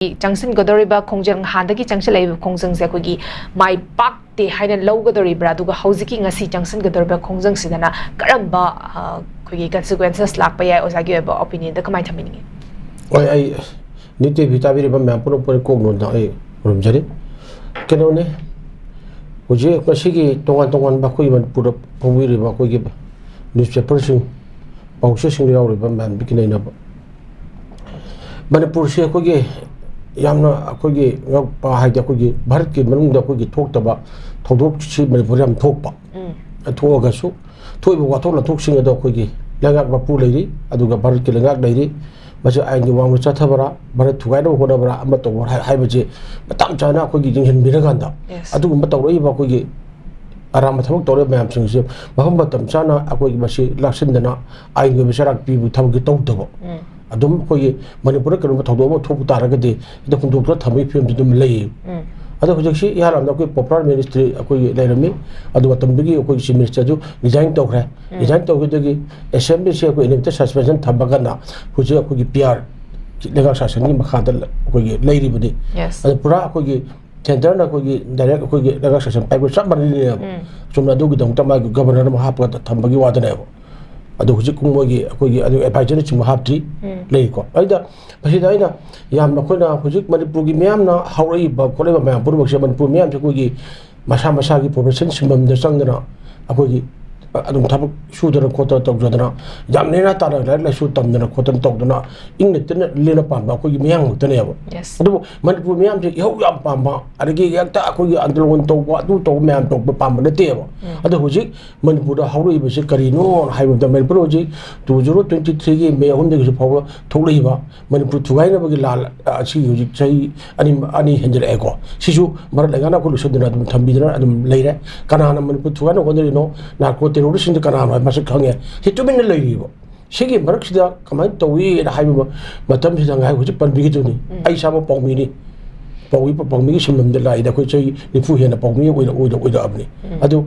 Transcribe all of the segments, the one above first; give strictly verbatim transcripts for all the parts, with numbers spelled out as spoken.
ꯆꯪꯁꯤꯟꯒꯗꯧꯔꯤꯕ ꯈꯣꯡꯖꯪ, ꯍꯥꯟꯅꯗꯒꯤ ꯆꯪꯁꯤꯜꯂꯛꯏꯕ ꯈꯣꯡꯖꯪꯁꯦ ꯑꯩꯈꯣꯏꯒꯤ ꯃꯥꯏ ꯄꯥꯛꯇꯦ ꯍꯥꯏꯅ ꯂꯧꯒꯗꯧꯔꯤꯕ꯭ꯔꯥ? ꯑꯗꯨꯒ ꯍꯧꯖꯤꯛꯀꯤ ꯉꯁꯤ ꯆꯪꯁꯤꯟꯒꯗꯧꯔꯤꯕ ꯈꯣꯡꯖꯪꯁꯤꯗꯅ ꯀꯔꯝꯕ, ꯑ, ꯑꯩꯈꯣꯏꯒꯤ consequences ꯂꯥꯛꯄ ꯌꯥꯏ? ꯑꯣꯖꯥꯒꯤ ꯑꯣꯏꯕ opinion ꯗ ꯀꯃꯥꯏꯅ ꯊꯝꯕꯤꯅꯤꯡꯉꯤ? ꯍꯣꯏ, ꯑꯩ ꯅꯤꯇꯤ ꯚꯤ ꯇꯥꯕꯤꯔꯤꯕ ꯃꯌꯥꯝ ꯄꯨꯝꯅꯃꯛꯄꯨ ꯀꯣꯛ ꯅꯣꯟꯗ ꯑꯩ ꯈꯨꯔꯨꯝꯖꯔꯤ꯫ ꯀꯩꯅꯣꯅꯦ, ꯍꯧꯖꯤꯛ ꯉꯁꯤꯒꯤ ꯇꯣꯉꯥꯟ ꯇꯣꯉꯥꯟꯕ ꯑꯩꯈꯣꯏꯒꯤ ꯃꯅꯤꯄꯨꯔꯗ ꯐꯣꯡꯕꯤꯔꯤꯕ ꯑꯩꯈꯣꯏꯒꯤ newspaper ꯁꯤꯡ, ꯄꯥꯎꯆꯦꯁꯤꯡꯗ ꯌꯥꯎꯔꯤꯕ ꯃꯌꯥꯝꯗꯒꯤ ꯅꯩꯅꯕ, ꯃꯅꯤꯄꯨꯔꯁꯤ ꯑꯩꯈꯣꯏꯒꯤ ꯌꯥꯝꯅ ꯑꯩꯈꯣꯏꯒꯤ ꯉꯛꯄ ꯍꯥꯏꯗꯤ ꯑꯩꯈꯣꯏꯒꯤ ꯚꯥꯔꯠꯀꯤ ꯃꯅꯨꯡꯗ ꯑꯩꯈꯣꯏꯒꯤ ꯊꯣꯛꯇꯕ ꯊꯧꯗꯣꯛꯁꯤ ꯃꯅꯤꯄꯨꯔꯗ ꯌꯥꯝ ꯊꯣꯛꯄ꯫ ꯊꯣꯛꯑꯒꯁꯨ ꯊꯣꯛꯏꯕ ꯋꯥꯊꯣꯛ ꯂꯥꯟꯊꯣꯛꯁꯤꯡ ꯑꯗꯣ ꯑꯩꯈꯣꯏꯒꯤ ꯂꯩꯉꯥꯛ ꯃꯄꯨ ꯂꯩꯔꯤ, ꯑꯗꯨꯒ ꯚꯥꯔꯠꯀꯤ ꯂꯩꯉꯥꯛ ꯂꯩꯔꯤ, ꯃꯁꯤ ꯑꯥꯏꯟꯒꯤ ꯋꯥꯡꯃ ꯆꯠꯊꯕ꯭ꯔꯥ, ꯚꯥꯔꯠ ꯊꯨꯒꯥꯏꯅꯕ ꯍꯣꯠꯅꯕ꯭ꯔꯥ, ꯑꯃ ꯇꯧꯕ꯭ꯔꯥ ꯍꯥꯏ- ꯍꯥꯏꯕꯁꯦ ꯃꯇꯥꯡ ꯆꯥꯅ ꯑꯩꯈꯣꯏꯒꯤ ꯌꯦꯡꯁꯤꯟꯕꯤꯔꯀꯥꯟꯗ, Yes. ꯑꯗꯨꯒꯨꯝꯕ ꯇꯧꯔꯛꯏꯕ ꯑꯩꯈꯣꯏꯒꯤ ꯑꯔꯥꯟꯕ ꯊꯕꯛ ꯇꯧꯔꯤꯕ ꯃꯌꯥꯝꯁꯤꯡꯁꯦ ꯃꯐꯝ ꯃꯇꯝ ꯆꯥꯅ ꯑꯩꯈꯣꯏꯒꯤ ꯃꯁꯤ ꯂꯥꯛꯁꯤꯟꯗꯅ ꯑꯥꯏꯟꯒꯤ ꯑꯣꯏꯕ ꯆꯩꯔꯥꯛ ꯄꯤꯕ ꯊꯕꯛꯁꯤ ꯇꯧꯗꯕ꯫ ꯑꯗꯨꯝ ꯑꯩꯈꯣꯏꯒꯤ ꯃꯅꯤꯄꯨꯔꯗ ꯀꯩꯅꯣꯝꯃ ꯊꯧꯗꯣꯛ ꯑꯃ ꯊꯣꯛꯄ ꯇꯥꯔꯒꯗꯤ ꯍꯦꯛꯇ ꯍꯨꯟꯗꯣꯛꯇꯅ ꯊꯝꯕꯒꯤ ꯐꯤꯕꯝꯁꯤ ꯑꯗꯨꯝ ꯂꯩꯌꯦ꯫ ꯑꯗꯣ ꯍꯧꯖꯤꯛꯁꯤ ꯏꯍꯥꯟ ꯍꯥꯟꯕꯗ ꯑꯩꯈꯣꯏ ꯄꯣꯄꯨꯂꯔ ꯃꯤꯅꯤꯁꯇ꯭ꯔꯤ ꯑꯩꯈꯣꯏꯒꯤ ꯂꯩꯔꯝꯃꯤ, ꯑꯗꯨ ꯃꯇꯝꯗꯨꯒꯤ ꯑꯩꯈꯣꯏꯒꯤ ꯆꯤꯐ ꯃꯤꯅꯤꯁꯇꯔꯗꯨ ꯔꯤꯖꯥꯏꯟ ꯇꯧꯈ꯭ꯔꯦ꯫ ꯔꯤꯖꯥꯏꯟ ꯇꯧꯈꯤꯕꯗꯒꯤ ꯑꯦꯁꯦꯝꯕ꯭ꯂꯤꯁꯤ ꯑꯩꯈꯣꯏ ꯏꯂꯤꯃꯤꯇꯦꯠ ꯁꯁꯄꯦꯟꯁꯟ ꯊꯝꯃꯒꯅ ꯍꯧꯖꯤꯛ ꯑꯩꯈꯣꯏꯒꯤ ꯄꯤ ꯑꯥꯔ ꯂꯩꯉꯥꯛ ꯁꯥꯁꯟꯒꯤ ꯃꯈꯥꯗ ꯑꯩꯈꯣꯏꯒꯤ ꯂꯩꯔꯤꯕꯅꯤ꯫ Yes. ꯑꯗꯣ ꯄꯨꯔꯥ ꯑꯩꯈꯣꯏꯒꯤ ꯁꯦꯟꯇꯔꯅ ꯑꯩꯈꯣꯏꯒꯤ ꯗꯥꯏꯔꯦꯛ ꯑꯩꯈꯣꯏꯒꯤ ꯂꯩꯉꯥꯛ ꯁꯥꯁꯟ ꯄꯥꯏꯕ ꯆꯞ ꯃꯥꯟꯅꯔꯤꯅꯦꯕ꯫ ꯆꯨꯝꯅ ꯑꯗꯨꯒꯤꯗꯃꯛꯇ ꯃꯥꯒꯤ ꯒꯕꯔꯅꯔ ꯑꯃ ꯍꯥꯞꯄꯒ ꯊꯝꯕꯒꯤ ꯋꯥꯗꯅꯦꯕ꯫ ꯑꯗꯣ ꯍꯧꯖꯤꯛ ꯃꯣꯏꯒꯤ ꯑꯩꯈꯣꯏꯒꯤ ꯑꯗꯨ ꯑꯦꯗꯚꯥꯏꯖꯔꯅꯆꯤꯡꯕ ꯍꯥꯞꯇ꯭ꯔꯤ, ꯂꯩꯀꯣ꯫ ꯑꯩꯅ ꯃꯁꯤꯗ ꯑꯩꯅ ꯌꯥꯝꯅ ꯑꯩꯈꯣꯏꯅ ꯍꯧꯖꯤꯛ ꯃꯅꯤꯄꯨꯔꯒꯤ ꯃꯤꯌꯥꯝꯅ ꯍꯧꯔꯛꯏꯕ ꯈꯣꯠꯂꯛꯏꯕ ꯃꯌꯥꯝ ꯄꯨꯝꯅꯃꯛꯁꯦ ꯃꯅꯤꯄꯨꯔ ꯃꯤꯌꯥꯝꯁꯦ ꯑꯩꯈꯣꯏꯒꯤ ꯃꯁꯥ ꯃꯁꯥꯒꯤ ꯄ꯭ꯔꯣꯐꯦꯁꯟ ꯁꯤꯟꯐꯝꯗ ꯆꯪꯗꯅ ꯑꯩꯈꯣꯏꯒꯤ ꯑꯗꯨꯝ ꯊꯕꯛ ꯁꯨꯗꯅ ꯈꯣꯠꯇꯅ ꯇꯧꯖꯗꯅ ꯌꯥꯝ ꯅꯦꯅꯥ ꯇꯥꯅ ꯂꯥꯏꯔꯤꯛ ꯂꯥꯏꯁꯨ ꯇꯝꯗꯅ ꯈꯣꯠꯇꯅ ꯇꯧꯗꯅ ꯏꯪꯅ ꯇꯤꯟꯅ ꯂꯦꯟꯅ ꯄꯥꯟꯕ ꯑꯩꯈꯣꯏꯒꯤ ꯃꯤꯌꯥꯝ ꯉꯥꯛꯇꯅꯦꯕ꯫ Yes. ꯑꯗꯨꯕꯨ ꯃꯅꯤꯄꯨꯔ ꯃꯤꯌꯥꯝꯁꯦ ꯏꯍꯧ ꯌꯥꯝ ꯄꯥꯝꯕ, ꯑꯗꯒꯤ ꯍꯦꯛꯇ ꯑꯩꯈꯣꯏꯒꯤ ꯑꯟꯗꯂꯣꯟ ꯇꯧꯕ, ꯑꯗꯨ ꯇꯧꯕ ꯃꯌꯥꯝ ꯇꯧꯕ ꯄꯥꯝꯕ ꯅꯠꯇꯦꯕ꯫ ꯑꯗꯣ ꯍꯧꯖꯤꯛ ꯃꯅꯤꯄꯨꯔꯗ ꯍꯧꯔꯛꯏꯕꯁꯤ ꯀꯔꯤꯅꯣ ꯍꯥꯏꯕꯗ ꯃꯅꯤꯄꯨꯔ ꯍꯧꯖꯤꯛ two zero twenty three ꯒꯤ ꯃꯦ ꯑꯍꯨꯝꯗꯒꯤꯁꯨ ꯐꯥꯎꯕ ꯊꯣꯛꯂꯛꯏꯕ ꯃꯅꯤꯄꯨꯔ ꯊꯨꯒꯥꯏꯅꯕꯒꯤ ꯂꯥꯜ ꯑꯁꯤ ꯍꯧꯖꯤꯛ ꯆꯍꯤ ꯑꯅꯤ, ꯑꯅꯤ ꯍꯦꯟꯖꯜꯂꯛꯑꯦꯀꯣ꯫ ꯁꯤꯁꯨ ꯃꯔꯛ ꯂꯩꯉꯥꯛꯅ ꯑꯩꯈꯣꯏ ꯂꯣꯏꯁꯤꯟꯗꯅ ꯑꯗꯨꯝ ꯊꯝꯕꯤꯗꯅ ꯑꯗꯨꯝ ꯂꯩꯔꯦ꯫ ꯀꯅꯥꯅ ꯃꯅꯤꯄꯨꯔ ꯊꯨꯒꯥꯏꯅꯕ ꯍꯣꯠꯅꯔꯤꯅꯣ, ꯅꯥꯔꯀꯣ ꯇꯦꯔꯣꯔꯤꯁꯁꯤꯡꯗꯨ ꯀꯅꯥꯅꯣ ꯍꯥꯏꯕ ꯃꯁꯛ ꯈꯪꯉꯦ꯫ ꯁꯤ ꯇꯨꯃꯤꯟꯅ ꯂꯩꯔꯤꯕ꯫ ꯁꯤꯒꯤ ꯃꯔꯛꯁꯤꯗ ꯀꯃꯥꯏꯅ ꯇꯧꯏꯅ ꯍꯥꯏꯕ ꯃꯇꯝꯁꯤꯗ ꯉꯥꯏꯍꯥꯛ ꯍꯧꯖꯤꯛ ꯄꯟꯕꯤꯒꯗꯣꯏꯅꯤ꯫ ꯑꯩ ꯏꯁꯥꯃꯛ ꯄꯥꯎꯃꯤꯅꯤ꯫ ꯄꯥꯎꯃꯤ, ꯄꯥꯎꯃꯤꯒꯤ ꯁꯤꯟꯐꯝꯗ ꯂꯥꯛꯏꯗ ꯑꯩꯈꯣꯏ ꯆꯍꯤ ꯅꯤꯐꯨ ꯍꯦꯟꯅ ꯄꯥꯎꯃꯤ ꯑꯣꯏꯅ, ꯑꯣꯏꯅ, ꯑꯣꯏꯔꯛꯑꯕꯅꯤ꯫ ꯑꯗꯨ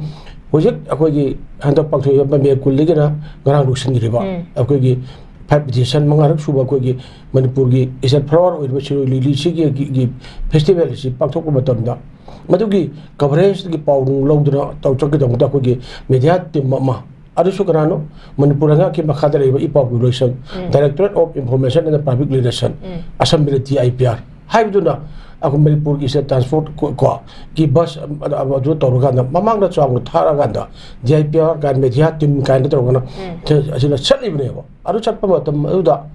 ꯍꯧꯖꯤꯛ ꯑꯩꯈꯣꯏꯒꯤ ꯍꯟꯗꯛ ꯄꯥꯡꯊꯣꯛꯏꯕ ꯃꯦ ꯀꯨꯟꯗꯒꯤꯅ ꯉꯔꯥꯡ ꯂꯣꯏꯁꯤꯟꯈ꯭ꯔꯤꯕ ꯑꯩꯈꯣꯏꯒꯤ ꯐꯥꯏꯚ ꯏꯗꯤꯁꯟ, ꯃꯉꯥꯔꯛ ꯁꯨꯕ ꯑꯩꯈꯣꯏꯒꯤ ꯃꯅꯤꯄꯨꯔꯒꯤ ꯏꯆꯜ ꯐ꯭ꯂꯥꯋꯔ ꯑꯣꯏꯔꯤꯕ ꯁꯤꯔꯣꯏ ꯂꯤꯂꯤꯁꯤꯒꯤ ꯒꯤ ꯐꯦꯁꯇꯤꯚꯦꯜ ꯑꯁꯤ ꯄꯥꯡꯊꯣꯛꯄ ꯃꯇꯝꯗ, ꯃꯗꯨꯒꯤ ꯀꯚꯔꯦꯖꯀꯤ ꯄꯥꯎ ꯅꯨꯡ ꯂꯧꯗꯨꯅ ꯇꯧ-, ꯆꯠꯀꯗꯧꯕꯗ ꯑꯩꯈꯣꯏꯒꯤ ꯃꯦꯗꯤꯌꯥ ꯇꯤꯝ ꯑꯃ, ꯑꯗꯨꯁꯨ ꯀꯅꯥꯅꯣ? ꯃꯅꯤꯄꯨꯔ ꯂꯩꯉꯥꯛꯀꯤ ꯃꯈꯥꯗ ꯂꯩꯕ ꯏ ꯄꯥꯎꯒꯤ ꯂꯣꯏꯁꯪ, ꯎꯝ꯫ Directorate of Information and Public Relation, um. ꯑꯁꯝꯕꯤꯗ D I P R ꯍꯥꯏꯕꯗꯨꯅ ꯑꯩꯈꯣꯏ ꯃꯅꯤꯄꯨꯔꯒꯤ ꯁꯦ ꯇ꯭ꯔꯥꯟꯁꯄꯣꯔꯠ ꯀꯣ, ꯀꯣ, ꯒꯤ ꯕꯁ ꯑꯃ, ꯑꯃ, ꯑꯗꯨ ꯇꯧꯔꯀꯥꯟꯗ, ꯃꯃꯥꯡꯗ ꯆꯥꯎꯅ ꯊꯥꯔꯀꯥꯟꯗ, D I P R ꯀꯥꯏꯅ, ꯃꯦꯗꯤꯌꯥ ꯇꯤꯝ ꯀꯥꯏꯅ ꯇꯧꯔꯒꯅ ꯎꯝ꯫ ꯑꯁꯤꯗ ꯆꯠꯂꯤꯕꯅꯦꯕ꯫ ꯑꯗꯨ ꯆꯠꯄ ꯃꯇꯝ ꯑꯗꯨꯗ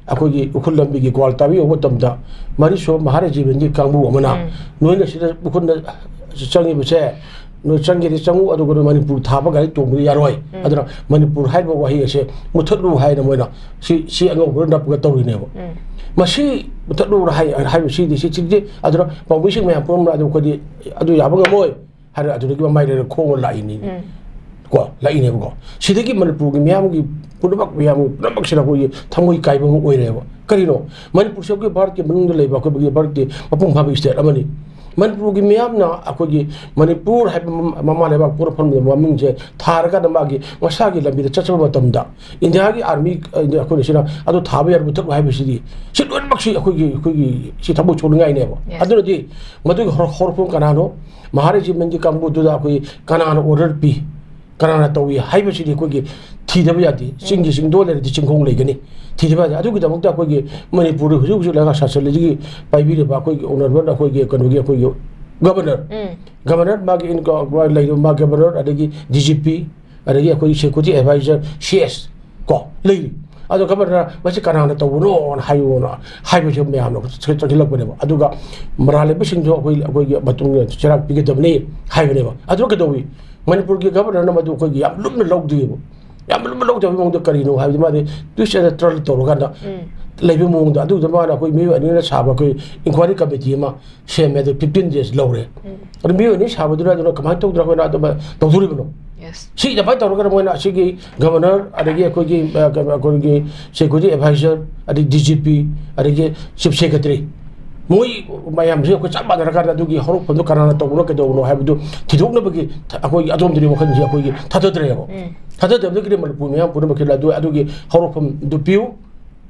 ꯑꯩꯈꯣꯏꯒꯤ ꯎꯈ꯭ꯔꯨꯜ ꯂꯝꯕꯤꯒꯤ ꯒ꯭ꯋꯥꯜꯇꯥꯔ ꯌꯧꯕ ꯃꯇꯝꯗ, ꯃꯔꯤꯁꯨꯕ ꯃꯍꯥ ꯔꯦꯖꯤꯃꯦꯟꯒꯤ ꯀꯥꯡꯕꯨ ꯑꯃꯅ ꯎꯝ꯫ ꯅꯣꯏꯅ ꯁꯤꯗ ꯎꯈ꯭ꯔꯨꯜꯗ ꯆꯪꯉꯤꯕꯁꯦ, ꯅꯣꯏ ꯆꯪꯒꯦꯗꯤ ꯆꯪꯉꯨ, ꯑꯗꯨꯒ ꯅꯣꯏ ꯃꯅꯤꯄꯨꯔ ꯊꯥꯕ ꯒꯥꯔꯤ ꯇꯣꯡꯕꯗꯤ ꯌꯥꯔꯣꯏ꯫ ꯎꯝ꯫ ꯑꯗꯨꯅ ꯃꯅꯤꯄꯨꯔ ꯍꯥꯏꯔꯤꯕ ꯋꯥꯍꯩ ꯑꯁꯦ ꯃꯨꯊꯠꯂꯨ ꯍꯥꯏꯅ ꯃꯣꯏꯅ ꯁꯤ, ꯁꯤ ꯑꯉꯧꯕꯗ ꯅꯞꯄꯒ ꯇꯧꯔꯤꯅꯦꯕ꯫ ꯎꯝ꯫ ꯃꯁꯤ ꯃꯨꯊꯠꯂꯨ ꯍꯥꯏ-, ꯍꯥꯏꯕꯁꯤꯗꯤ ꯁꯤ, ꯁꯤꯗꯤ ꯑꯗꯨꯅ ꯄꯥꯎꯃꯤꯁꯤꯡ ꯃꯌꯥꯝ ꯄꯨꯝꯅꯃꯛ ꯑꯗꯨ ꯑꯩꯈꯣꯏꯗꯤ ꯑꯗꯨ ꯌꯥꯕ ꯉꯝꯃꯣꯏ ꯍꯥꯏꯔ ꯑꯗꯨꯗꯒꯤ ꯃꯃꯥꯏ ꯂꯩꯔ ꯈꯣꯡꯅ ꯂꯥꯛꯏꯅꯤ꯫ ꯎꯝ꯫ ꯀꯣ, ꯂꯥꯛꯏꯅꯦꯕꯀꯣ꯫ ꯁꯤꯗꯒꯤ ꯃꯅꯤꯄꯨꯔꯒꯤ ꯃꯤꯌꯥꯝꯒꯤ ꯄꯨꯝꯅꯃꯛ, ꯃꯤꯌꯥꯝ ꯄꯨꯝꯅꯃꯛꯁꯤꯗ ꯑꯩꯈꯣꯏꯒꯤ ꯊꯃꯣꯏ ꯀꯥꯏꯕ ꯑꯃ ꯑꯣꯏꯔꯦꯕ꯫ ꯀꯔꯤꯅꯣ? ꯃꯅꯤꯄꯨꯔꯁꯤ ꯑꯩꯈꯣꯏ ꯚꯥꯔꯠꯀꯤ ꯃꯅꯨꯡꯗ ꯂꯩꯕ, ꯑꯩꯈꯣꯏꯒꯤ ꯚꯥꯔꯠꯀꯤ ꯃꯄꯨꯡ ꯐꯥꯕ ꯏꯁꯇꯦꯠ ꯑꯃꯅꯤ꯫ ꯃꯅꯤꯄꯨꯔꯒꯤ ꯃꯤꯌꯥꯝꯅ ꯑꯩꯈꯣꯏꯒꯤ ꯃꯅꯤꯄꯨꯔ ꯍꯥꯏꯕ ꯃ-, ꯃꯃꯥ ꯂꯩꯕꯥꯛ ꯄꯣꯛꯅꯐꯝ ꯃꯃꯤꯡꯁꯦ ꯊꯥꯔꯀꯥꯟꯗ ꯃꯥꯒꯤ ꯃꯁꯥꯒꯤ ꯂꯝꯕꯤꯗ ꯆꯠꯆꯕ ꯃꯇꯝꯗ ꯏꯟꯗꯤꯌꯥꯒꯤ ꯑꯥꯔꯃꯤ, ꯑ, ꯑꯩꯈꯣꯏꯅ ꯁꯤꯅ ꯑꯗꯨ ꯊꯥꯕ ꯌꯥꯔꯣꯏ, ꯃꯨꯊꯠꯂꯨ ꯍꯥꯏꯕꯁꯤꯗꯤ ꯁꯤ ꯂꯣꯏꯅꯃꯛꯁꯤ ꯑꯩꯈꯣꯏꯒꯤ, ꯑꯩꯈꯣꯏꯒꯤ ꯁꯤ ꯊꯃꯣꯏ ꯁꯣꯛꯅꯤꯡꯉꯥꯏꯅꯦꯕ꯫ Yes. ꯑꯗꯨꯅꯗꯤ ꯃꯗꯨꯒꯤ ꯍꯧꯔ-, ꯍꯧꯔꯛꯐꯝ ꯀꯅꯥꯅꯣ? ꯃꯍꯥ ꯔꯦꯖꯤꯃꯦꯟꯒꯤ ꯀꯥꯡꯕꯨꯗꯨꯗ ꯑꯩꯈꯣꯏ ꯀꯅꯥꯅ ꯑꯣꯔꯗꯔ ꯄꯤ? ꯀꯅꯥꯅ ꯇꯧꯏ ꯍꯥꯏꯕꯁꯤꯗꯤ ꯑꯩꯈꯣꯏꯒꯤ ꯊꯤꯗꯕ ꯌꯥꯗꯦ꯫ ꯆꯤꯡꯒꯤ ꯆꯤꯡꯗꯣꯟ ꯂꯩꯔꯗꯤ ꯆꯤꯡꯈꯣꯡ ꯂꯩꯒꯅꯤ, ꯊꯤꯗꯕ ꯌꯥꯗꯦ꯫ ꯑꯗꯨꯒꯤꯗꯃꯛꯇ ꯑꯩꯈꯣꯏꯒꯤ ꯃꯅꯤꯄꯨꯔꯗ ꯍꯧꯖꯤꯛ ꯍꯧꯖꯤꯛ ꯂꯩꯉꯥꯛ ꯁꯥꯁꯟ ꯑꯁꯤꯒꯤ ꯄꯥꯏꯕꯤꯔꯤꯕ ꯑꯩꯈꯣꯏꯒꯤ ꯑꯣꯅꯔꯦꯕꯜ, ꯑꯩꯈꯣꯏꯒꯤ ꯀꯩꯅꯣꯒꯤ, ꯑꯩꯈꯣꯏꯒꯤ ꯒꯕꯔꯅꯔ, ꯎꯝ꯫ ꯒꯕꯔꯅꯔ, ꯃꯥꯒꯤ ꯏꯟ-, ꯂꯩꯔꯤꯕ ꯃꯥ ꯒꯕꯔꯅꯔ, ꯑꯗꯒꯤ D G P, ꯑꯗꯒꯤ ꯑꯩꯈꯣꯏꯒꯤ ꯁꯦꯀ꯭ꯌꯨꯔꯤꯇꯤ ꯑꯦꯗꯚꯥꯏꯖꯔ, C S, ꯀꯣ, ꯂꯩꯔꯤ꯫ ꯑꯗꯣ ꯒꯕꯔꯅꯔ, ꯃꯁꯤ ꯀꯅꯥꯅ ꯇꯧꯕꯅꯣꯅ ꯍꯥꯏꯌꯣꯅ ꯍꯥꯏꯕꯁꯦ ꯃꯌꯥꯝꯅ ꯆꯪꯁꯤꯜꯂꯛꯄꯅꯦꯕ꯫ ꯑꯗꯨꯒ ꯃꯔꯥꯜ ꯂꯩꯕꯁꯤꯡꯗꯣ ꯑꯩꯈꯣꯏ, ꯑꯩꯈꯣꯏꯒꯤ ꯃꯇꯨꯡ ꯆꯩꯔꯥꯛ ꯄꯤꯒꯗꯕꯅꯤ ꯍꯥꯏꯕꯅꯦꯕ꯫ ꯑꯗꯨ ꯀꯩꯗꯧꯏ? ꯃꯅꯤꯄꯨꯔꯒꯤ ꯒꯕꯔꯅꯔꯅ ꯃꯗꯨ ꯑꯩꯈꯣꯏꯒꯤ ꯌꯥꯝ ꯂꯨꯝꯅ ꯂꯧꯗꯦꯕ꯫ ꯌꯥꯝ ꯂꯨꯝꯅ ꯂꯧꯗꯕꯒꯤ ꯃꯑꯣꯡꯗ ꯀꯔꯤꯅꯣ ꯍꯥꯏꯕꯗꯤ, ꯃꯥꯗꯤ twist and turn ꯇꯧꯔꯀꯥꯟꯗ ꯎꯝ꯫ ꯂꯩꯕ ꯃꯑꯣꯡꯗ, ꯑꯗꯨꯗ ꯃꯥꯅ ꯑꯩꯈꯣꯏ ꯃꯤꯑꯣꯏ ꯑꯅꯤꯅ ꯁꯥꯕ ꯑꯩꯈꯣꯏ ꯏꯟꯀ꯭ꯋꯥꯏꯔꯤ ꯀꯃꯤꯇꯤ ꯑꯃ ꯁꯦꯝꯃꯦ, ꯑꯗꯨ fifteen days ꯂꯧꯔꯦ꯫ ꯎꯝ꯫ ꯑꯗꯨ ꯃꯤꯑꯣꯏ ꯑꯅꯤ ꯁꯥꯕꯗꯨꯅ ꯑꯗꯨꯅ ꯀꯃꯥꯏꯅ ꯇꯧꯗꯅ ꯑꯩꯈꯣꯏꯅ ꯑꯗꯨꯃꯥꯏꯅ ꯇꯧꯗꯣꯔꯤꯕꯅꯣ? Yes. ꯁꯤ ꯑꯗꯨꯃꯥꯏꯅ ꯇꯧꯔꯒꯅ ꯃꯣꯏꯅ ꯑꯁꯤꯒꯤ ꯒꯕꯔꯅꯔ, ꯑꯗꯒꯤ ꯑꯩꯈꯣꯏꯒꯤ, ꯑ, ꯑꯩꯈꯣꯏꯒꯤ ꯁꯦꯀ꯭ꯌꯨꯔꯤꯇꯤ ꯑꯦꯗꯚꯥꯏꯖꯔ, ꯑꯗꯩ D G P, ꯑꯗꯒꯤ ꯆꯤꯐ ꯁꯦꯀ꯭ꯔꯦꯇꯔꯤ, ꯃꯣꯏ ꯃꯌꯥꯝꯁꯦ ꯑꯩꯈꯣꯏ ꯆꯞ ꯃꯥꯟꯅꯔꯀꯥꯟꯗ ꯑꯗꯨꯒꯤ ꯍꯧꯔꯛꯐꯝꯗꯣ ꯀꯅꯥꯅ ꯇꯧꯕꯅꯣ, ꯀꯩꯗꯧꯕꯅꯣ ꯍꯥꯏꯕꯗꯨ ꯊꯤꯗꯣꯛꯅꯕꯒꯤ ꯑꯩꯈꯣꯏꯒꯤ ꯑꯗꯣꯝꯗꯗꯤ ꯋꯥꯈꯜꯁꯦ ꯑꯩꯈꯣꯏꯒꯤ ꯊꯥꯗꯗ꯭ꯔꯦꯕ꯫ ꯎꯝ꯫ ꯊꯥꯗꯗꯕꯗꯒꯤꯗꯤ ꯃꯅꯤꯄꯨꯔ ꯃꯤꯌꯥꯝ ꯄꯨꯝꯅꯃꯛꯀꯤ ꯑꯗꯨ, ꯑꯗꯨꯒꯤ ꯍꯧꯔꯛꯐꯝꯗꯨ ꯄꯤꯌꯨ꯫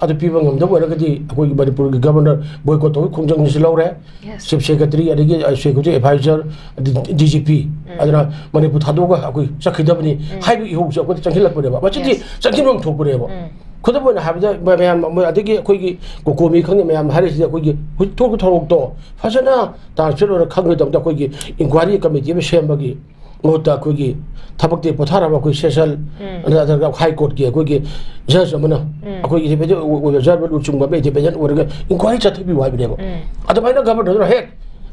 ꯑꯗꯨ ꯄꯤꯕ ꯉꯝꯗꯕ ꯑꯣꯏꯔꯒꯗꯤ ꯑꯩꯈꯣꯏꯒꯤ ꯃꯅꯤꯄꯨꯔꯒꯤ ꯒꯕꯔꯅꯔ ꯕꯣꯏꯀꯣꯠ ꯇꯧꯕꯒꯤ ꯈꯣꯡꯖꯪꯁꯤꯁꯨ ꯂꯧꯔꯦ꯫ Yes. ꯆꯤꯐ ꯁꯦꯀ꯭ꯔꯦꯇꯔꯤ, ꯑꯗꯒꯤ, ꯑ, secretary adviser, D G P, ꯎꯝ꯫ ꯑꯗꯨꯅ ꯃꯅꯤꯄꯨꯔ ꯊꯥꯗꯣꯛꯑꯒ ꯑꯩꯈꯣꯏ ꯆꯠꯈꯤꯗꯕꯅꯤ ꯎꯝ꯫ ꯍꯥꯏꯕꯒꯤ ꯏꯍꯧꯁꯦ ꯑꯩꯈꯣꯏꯗ ꯆꯪꯁꯤꯜꯂꯛꯄꯅꯦꯕ꯫ ꯃꯁꯤꯗꯤ, yes, ꯆꯪꯁꯤꯟꯐꯝ ꯊꯣꯛꯄꯅꯦꯕ꯫ ꯎꯝ꯫ ꯈꯨꯗꯝ ꯑꯣꯏꯅ ꯍꯥꯏꯔꯕꯗ, ꯃ-, ꯃꯌꯥꯝ, ꯃ-, ꯑꯗꯒꯤ ꯑꯩꯈꯣꯏꯒꯤ ꯀꯣꯀꯣꯃꯤ ꯈꯪꯗꯦ, ꯃꯌꯥꯝ ꯍꯥꯏꯔꯤꯁꯤꯗꯤ ꯑꯩꯈꯣꯏꯒꯤ ꯍꯧꯖꯤꯛ ꯊꯣꯛꯄ ꯊꯧꯔꯣꯛꯇꯣ ꯐꯖꯅ ꯇ꯭ꯔꯥꯟꯁꯄꯦꯔꯦꯟ ꯑꯣꯏꯅ ꯈꯪꯕꯒꯤꯗꯃꯛꯇ ꯑꯩꯈꯣꯏꯒꯤ ꯏꯟꯀ꯭ꯋꯥꯏꯔꯤ ꯀꯃꯤꯇꯤ ꯑꯃ ꯁꯦꯝꯕꯒꯤ ꯃꯍꯨꯠꯇ ꯑꯩꯈꯣꯏꯒꯤ ꯊꯕꯛꯇꯤ ꯄꯣꯊꯥꯔꯕ ꯑꯩꯈꯣꯏ ꯁꯦꯁꯟ, ꯎꯝ꯫ ꯅꯠꯇ꯭ꯔꯒ ꯍꯥꯏ ꯀꯣꯔꯠꯀꯤ ꯑꯩꯈꯣꯏꯒꯤ ꯖꯖ ꯑꯃꯅ, ꯎꯝ꯫ ꯑꯩꯈꯣꯏꯒꯤ ꯏꯟꯗꯤꯄꯦꯟꯗꯦꯟ ꯑꯣꯏꯕ ꯖꯖ ꯑꯃ, ꯂꯨꯆꯤꯡꯕ ꯑꯃ ꯏꯟꯗꯤꯄꯦꯟꯗꯦꯟ ꯑꯣꯏꯔꯒ ꯏꯟꯀ꯭ꯋꯥꯏꯔꯤ ꯆꯠꯊꯕꯤꯌꯨ ꯍꯥꯏꯕꯅꯦꯕ꯫ ꯎꯝ꯫ ꯑꯗꯨꯃꯥꯏꯅ ꯒꯕꯔꯅꯔꯗꯨꯅ ꯍꯦꯛ